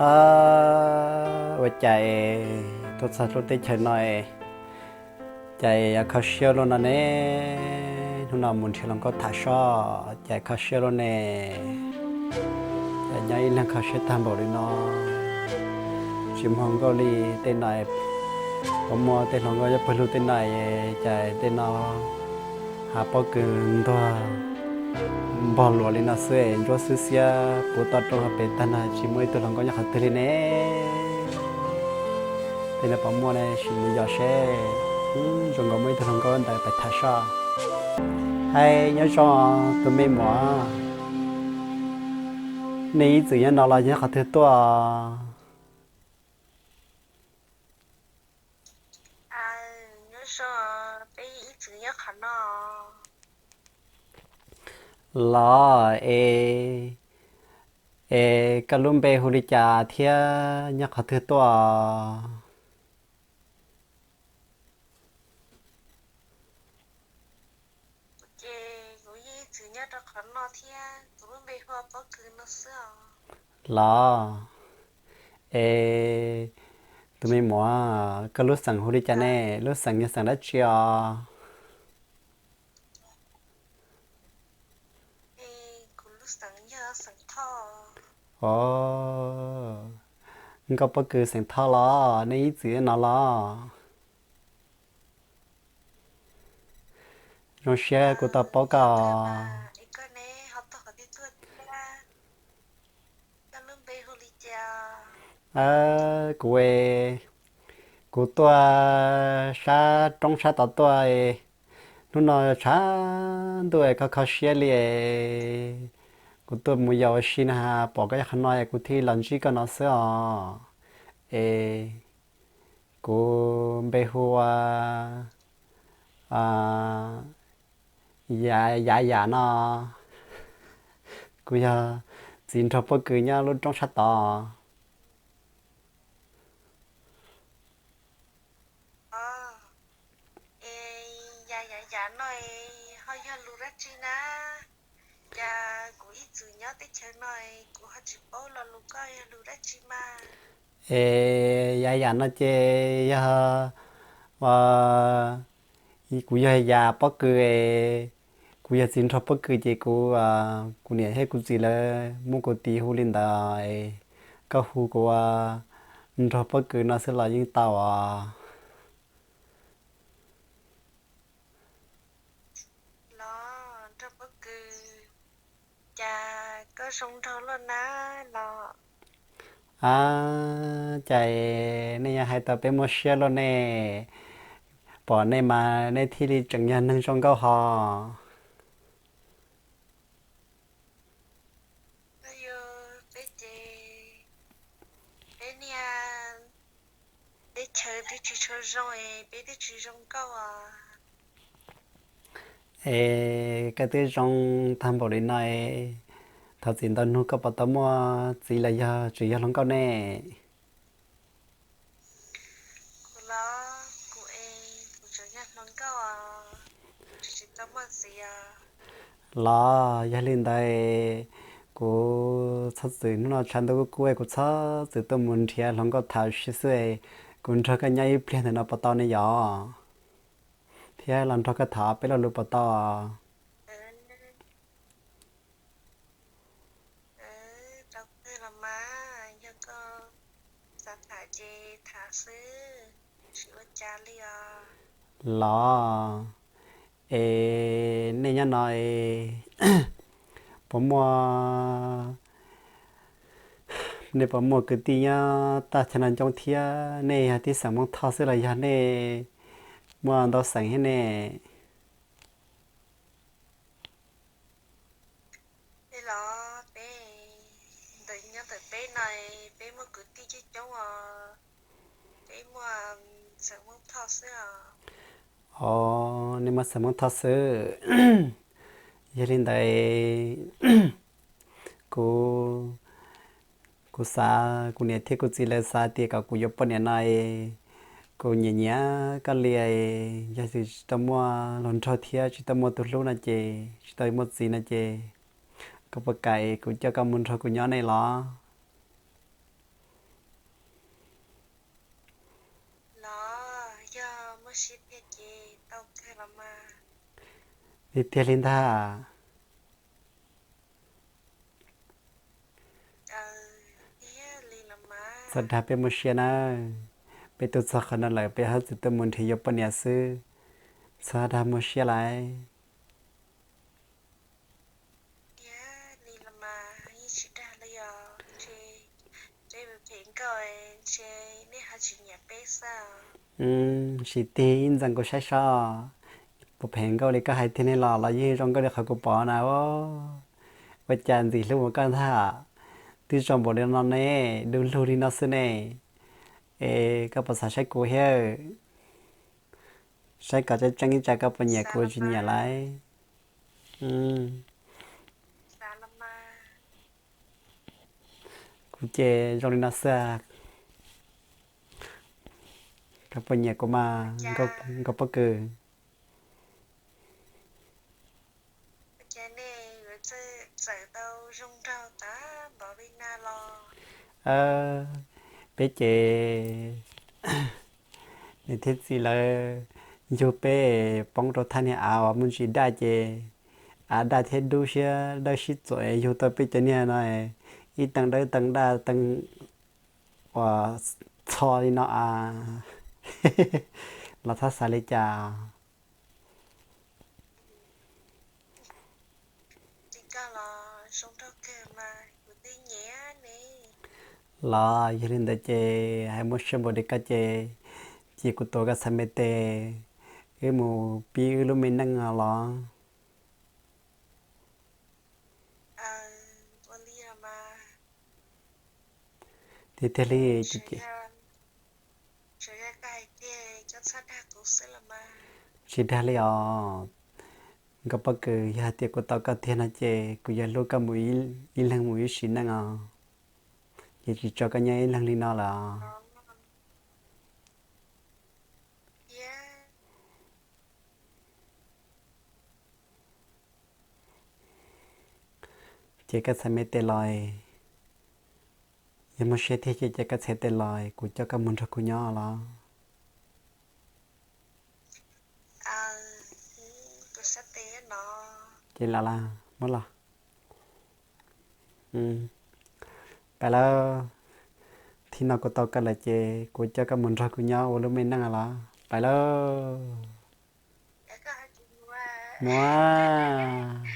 Ua cas tuaj txog lub teb chaws no es cas yuav kho siab luaj no ne? Hnub no mus nrhiav hluas nkauj tham soj cas kho siab luaj ne. Cas nyob ib leeg kho siab tag npaum li no, tsis muaj hluas nkauj li. Tej no puas muaj tej hluas nkauj nyob pawg lug tej no, cas tej no hav pob kws ntuag npog luas li no xwb, ntsuab xwb xiab puv toj roob hav pes tag no tsis muaj ib tug hluas nkauj nyob qhov twg li ne. Tej no puas muaj ne, sim mus yos seb. Zoo nkaus muaj ib tug hluas nkauj ntawd pais tham soj. Hais nyob zoo tus me muam, nej ib txwm nyob no los nyob qhov twg tuaj? Los es, es koj lub npe hu li cas thiab nyob qhov twg tuaj? Los es tus me muam, koj lub xeem hu li cas ne? Lub xeem yog xeem dab tsi os? Os, nkauj pob kws xeem Thoj los nej ib txwm no los? Zoo siab kuv tau paub koj. Kuv, kuv tuaj sab roob sab tod tuaj, hnub no tshav ntuj kho kho siab li. Kuv tuaj mus yos ua si na, pom koj nyob qhov no es kuv thiaj los ntsib koj no xwb os. Es kuv npe hu ua Yav Yam no, kuv yog txiv nraug pob kws nyob lub roob sab tod. Es Yav Yam Yam no ho yog lus dab tsi na? Cas kuv ib txwm nyob teb chaws no kuv ho tsis paub lo lus koj yog lus dab tsi mas. Es Yav Yam no ces yog, kuv yog Yav pob kws, kuv yog txiv nraug pob kws ces kuv, kuv niam thiab kuv txiv lawv muab kuv tis hu li ntawd. Koj hu kuv ua nraug pob kws no xwb los yeej tau os. Los nraug pob kws, cas koj zoo nraug luaj na los? Ab, cas nej yuav hais tau peb muaj siab luaj ne, pom nej mas nej thiaj li tseem yog neeg zoo nkauj hos. Peb ces, peb niag teb chaws twb tsis tshua zoo es peb twb tsis zoo nkauj os. Es koj twb zoo tag npaum li no es, thov txim ntau hnub koj puas tau muaj txiv los yog tseem yog hluas nkauj ne? Kuv los kuv es kuv tseem yog hluas nkauj os, kuv tseem tsis tau muaj txiv os. Los yog li ntawd, kuv txhob txwm, hnub no tshav ntuj kub kub kuv txhob txwm tuaj mus nrhiav hluas nkauj tham ua si xwb, kuv nrog koj nyob ib pliag ntawm no puas tau ne yom? Thiab los nrog koj tham peb lo lus puas tau? Rau kawg los mas, yog koj xav tham ces tham xwb, tsis ua cas li os. Los, es nej nyob no es puas muaj, nej puas muaj kwv tij nyob tag chaw no coob thiab? Nej yog tib xeem Hmoob Thoj xwb los yog nej muaj ntau xeem thiab ne? Los peb ntawm, nyob ntawm peb no peb muaj kwv tij coob coob os, peb muaj xeem Hmoob Thoj xwb os. Os, nej muaj xeem Hmoob Thoj xwb. Yog li ntawd, kuv, kuv xav, kuv niam thiab kuv txiv lawv xav tias kom kuv yuav poj niam no, kuv nyiam nyiam koj li, yog tsis tau muaj hluas nraug thiab tsis tau muaj tus hlub no ces, tsis tau muaj txiv no ces, koj puas kam kuv coj koj mus nrog kuv nyob ne los? Tiag tiag li ntag. Txhob dag peb muaj siab nawb. Peb tuaj txog qhov no lawm peb ho txwm tuaj mus nrhiav yuav poj niam xwb. Txhob dag muaj siab lawm. Tsis tig ib ntxees kuv saib seb puas phem nkauj li koj hais tiag ne los los yeej zoo nkauj li qhov kuv pom na. Ua cas ntxim hlub ua koj ntag, twb zoo npaum li no ne, du lug li no xwb ne. Es koj puas xav saib kuv thiab? Saib kom tseeb tseeb ib tsam koj puas nyiam kuv tsis nyiam lawm. Kuv ces zoo li no xwb. Koj puas nyiam kuv mas nkauj pob kws? Peb ces niam thiab txiv lawv yug peb poob rau thaj niag av uas muaj ntsis daj ces av daj thiab dub siab dawb sib txuam yug tau peb cov niag no ib teev dawb teev daj teev uas txho li no a. Los txhob xav li cas. Los yog li ntawd ces hais muaj siab npaum li koj ces cia kuv tuav koj txhais me tes, wb mus pib wb lub me neej no los. Tiag tiag li. Tsis dag li os. Nkauj pob kws, yog hais tias kuv tau koj tiag no ces kuv yuav hlub koj mus ib leeg mus ib sim neej os. Ces tsis tso koj nyob ib leeg li no lawm. Ces koj txhais me tes los, yog muaj siab thiab ces koj txhais tes los kuv coj koj mus nrog kuv nyob los. Ces lam muab los. Pais lawm. Thib no kuv tau koj lawm ces kuv coj koj mus nrog kuv nyob ua lub me neej los. Pais lawm. Muab.